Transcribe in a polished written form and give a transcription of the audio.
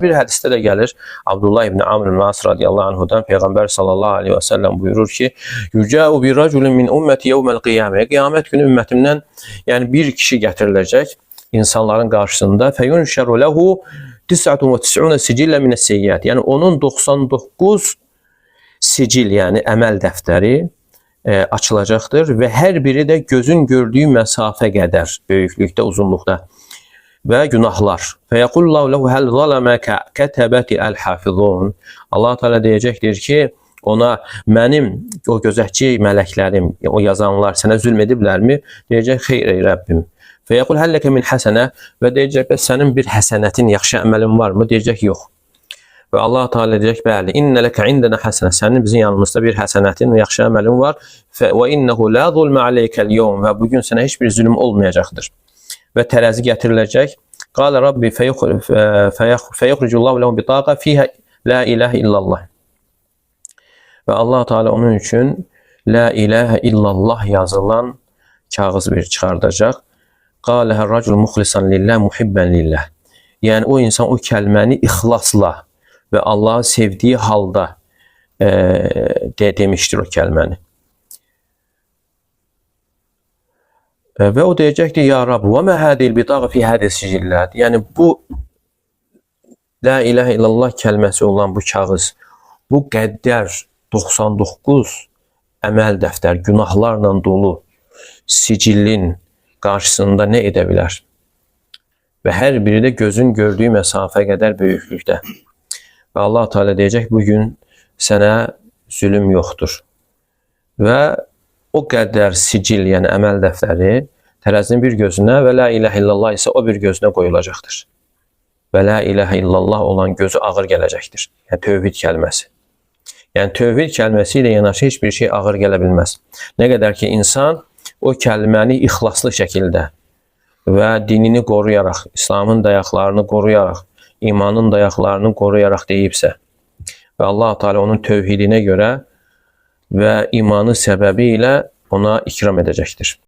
Bir hədisdə də gəlir Abdullah ibn Amr ibn As radiyallahu anhudan Peyğəmbər sallallahu aleyhi və səlləm buyurur ki: "Yücəu bir raculun min ümmeti yevmel qiyamə." Qiyamət günü ümmətimdən, yəni bir kişi gətiriləcək insanların qarşısında. Feyunşeru lehu 99 sicillə minəs-seyyiat. Yəni onun 99 sicil, yəni əməl dəftəri açılacaqdır və hər biri də gözün gördüyü məsafə qədər böyüklükdə, uzunluqda və günahlar. Feyəqullahu lehu hel zalamaka kətebəti el-hafizun. Allah Teala deyəcəkdir ki, ona mənim o gözətçi mələklərim, o yazanlar sənə zülm ediblərmi? Deyəcək, xeyr ey Rəbbim. Feyəqul hel leke min həsənə və deyəcək, bəs sənin bir həsənətin, yaxşı əməlin varmı? Deyəcək, yox. Və Allah Teala deyəcək, bəli, innə leke indənə həsənə. Sənin bizim yanımızda bir həsənətin, yaxşı əməlin var. Və innehu la zulmə aleykəl yevm və bugün sənə heç bir zülm olmayacaqdır. Və tərəzi gətiriləcək. Qala Rabbi feyukhricullahu lehum bitaqa fiha la ilahe illallah. Və Allah Teala onun üçün la ilahe illallah yazılan kağız bir çıxardacaq. Qala hər racul muxlisan lillah muhibban lillah. Yəni o insan o kəlməni ixlasla və Allahı sevdiyi halda demişdir o kəlməni. Və o deyəcəkdir, ya Rab, və mə hədil bitağı fi hədil sicillət. Yəni bu La ilahe illallah kəlməsi olan bu kağız, bu qədər 99 əməl dəftər, günahlarla dolu sicillin qarşısında nə edə bilər? Və hər biri də gözün gördüyü məsafə qədər böyüklükdə. Və Allah Teala deyəcək, bugün sənə zülüm yoxdur. Və o qədər sicil, yəni əməl dəftəri tərəzinin bir gözünə və la ilahe illallah isə o bir gözünə qoyulacaqdır. Və la ilahe illallah olan gözü ağır gələcəkdir. Yəni tövhid kəlməsi. Yəni tövhid kəlməsi ilə yanaşı heç bir şey ağır gələ bilməz. Nə qədər ki insan o kəlməni ixlaslı şəkildə və dinini qoruyaraq, İslamın dayaqlarını qoruyaraq, imanın dayaqlarını qoruyaraq deyibsə və Allah Teala onun tövhidinə görə və imanı səbəbi ilə ona ikram edəcəkdir.